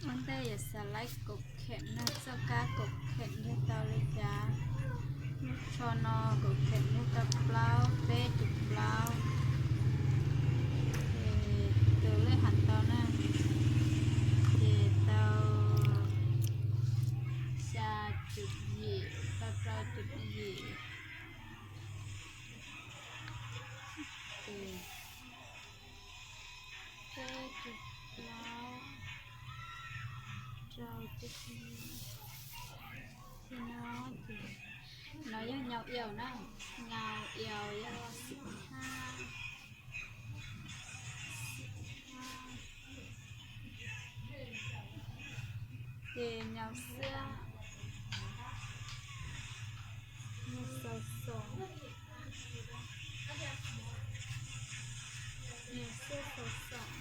Ua ntej yog xav laib kaum kheem no, txoj kab kaum kheem yog tau li cas? Lub tsho no kaum kheem yog tau plaub, peb caum plaub, ces tus lej has tau na, ces tau xya caum yim, tau rau caum yim, ces peb caum plaub, rau caum yim. Ces no ces no yog nyau iaus na, nyau iaus yog xib hab, xib hab. Ces nyau xiab, nyau xaus xoom, nyau xiab xaus xoom.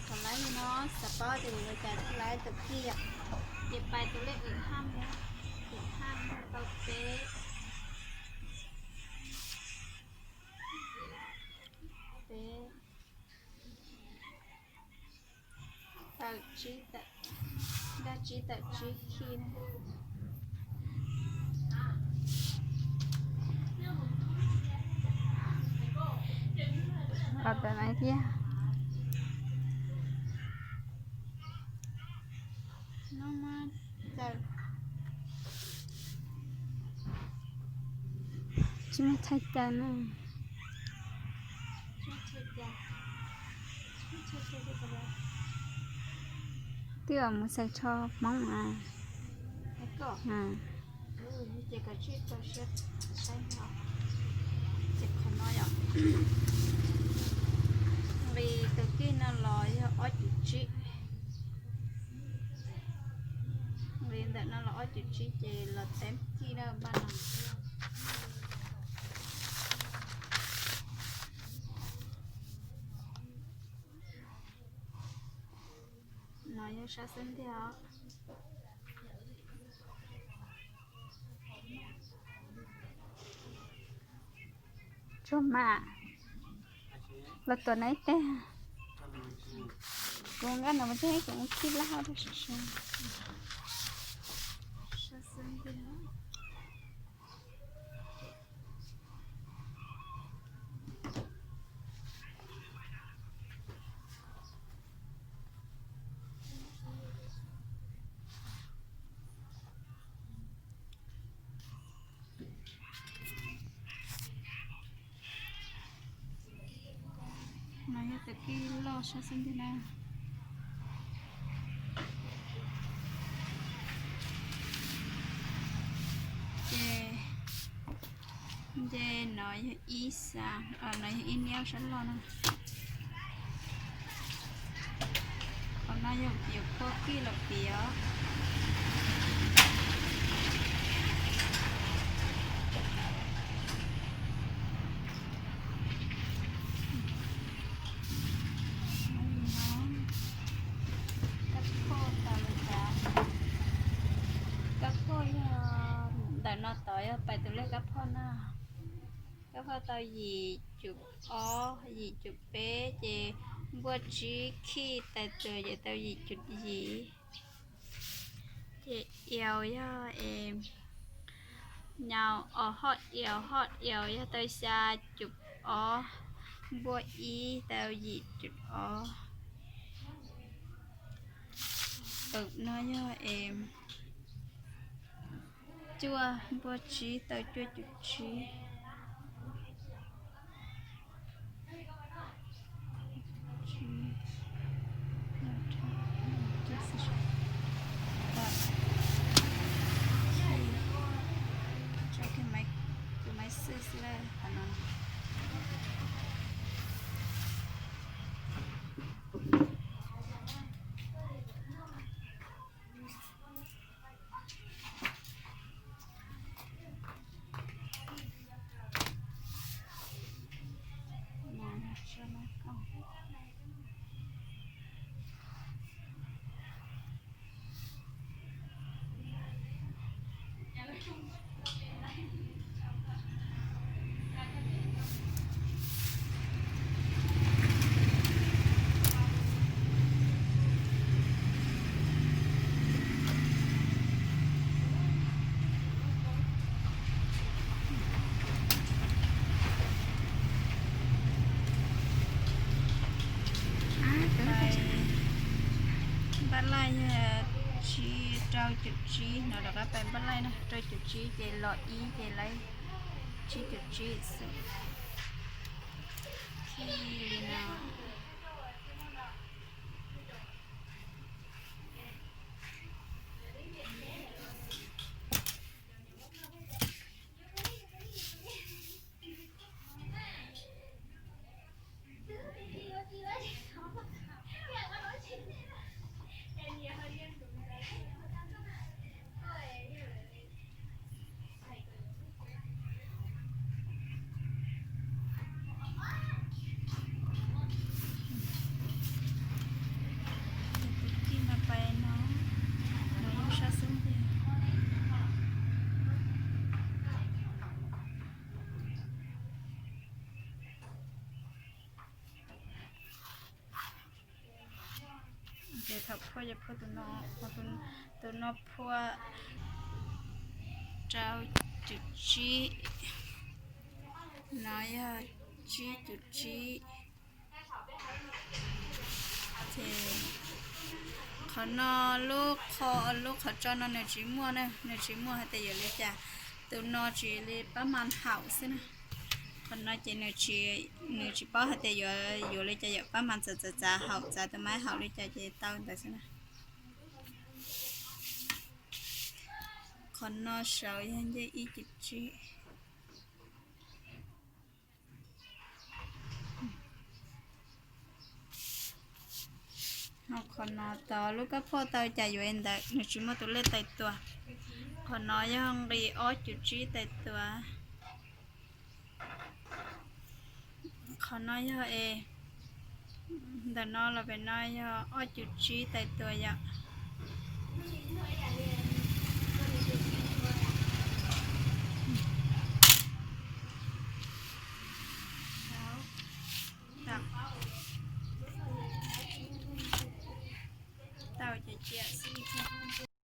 Thaum laib li no xav paub tias yuav ua cas thiaj laib tau kij yom, ces pais tus lej wm haj, wm haj tau peb, peb, tawm tsib, tawm, nkag tsib tawm tsib kij na. Tawm na thiab. Tsis muaj txhais taw na. Twb mus xais tsho Hmoob mas. Nqis tus kij no los yog ob cum tsib. Nqis ntawm no los ob cum tsib ces los teeb kij na npaj no. No yog sab xub ntiag os. Tsuag mam los tuav na ib teg. Kuv nqa no mus teg, kuv mus khij laj hauv rau sawv. No yog tus kij loj sab xub ntiag na. Ces nce no yog ib xab, no yog ib niab sab loj na. Qhov no yog yuav phua kij los piav. Kab phoj tau li cas? Kab phoj yog ntawm no tod yog pais tus lej kab phoj na. Kab phoj tau yim cum ob, yim cum peb ces npuaj tsib khij tais tsuas ces tau yim cum yim. Ces iaus yog es nyau os hoj iaus, hoj iaus yog tau xya cum ob, npuaj ib tau yim cum ob. No yog es cuaj npuaj tsib tawm cuaj cum tsib. Tus maiv xwb xwb qhov no. Npaj laij yog tsib rau cum tsib no, rov qab pais npaj laij na, rau cum tsib ces los ib ces lawv tsib cum tsib xwb. Li no. Tus kij no pais no, no yeej sab xub ntiag. Ces thaum phua ces phua tus no, tus no phua rau cum tsib, no yog tsib cum tsib. Ces qhov no lub qho, lub qhov tso no nws tsis muaj na, nws tsis muaj hais tias yuav li cas, tus no tsis li pab mas haum xwb na. Qhov no ces nws tsis, nws tsis paub hais tias yuav, yuav li cas, yuav pab mas txav txav txav haum, txav tus maiv haum li cas ces tau ntawd xwb na. Qhov no saud yog ncej ib cum tsib. Ho qhov no tau lub kab phoj tau cas yuav li ntawd, nws tsis muaj tus lej tais tua. Qhov no yog nqis ob cum tsib tais tua. Qhov no yog es, ntawm no los pem no yog ob cum tsib tais tua yom.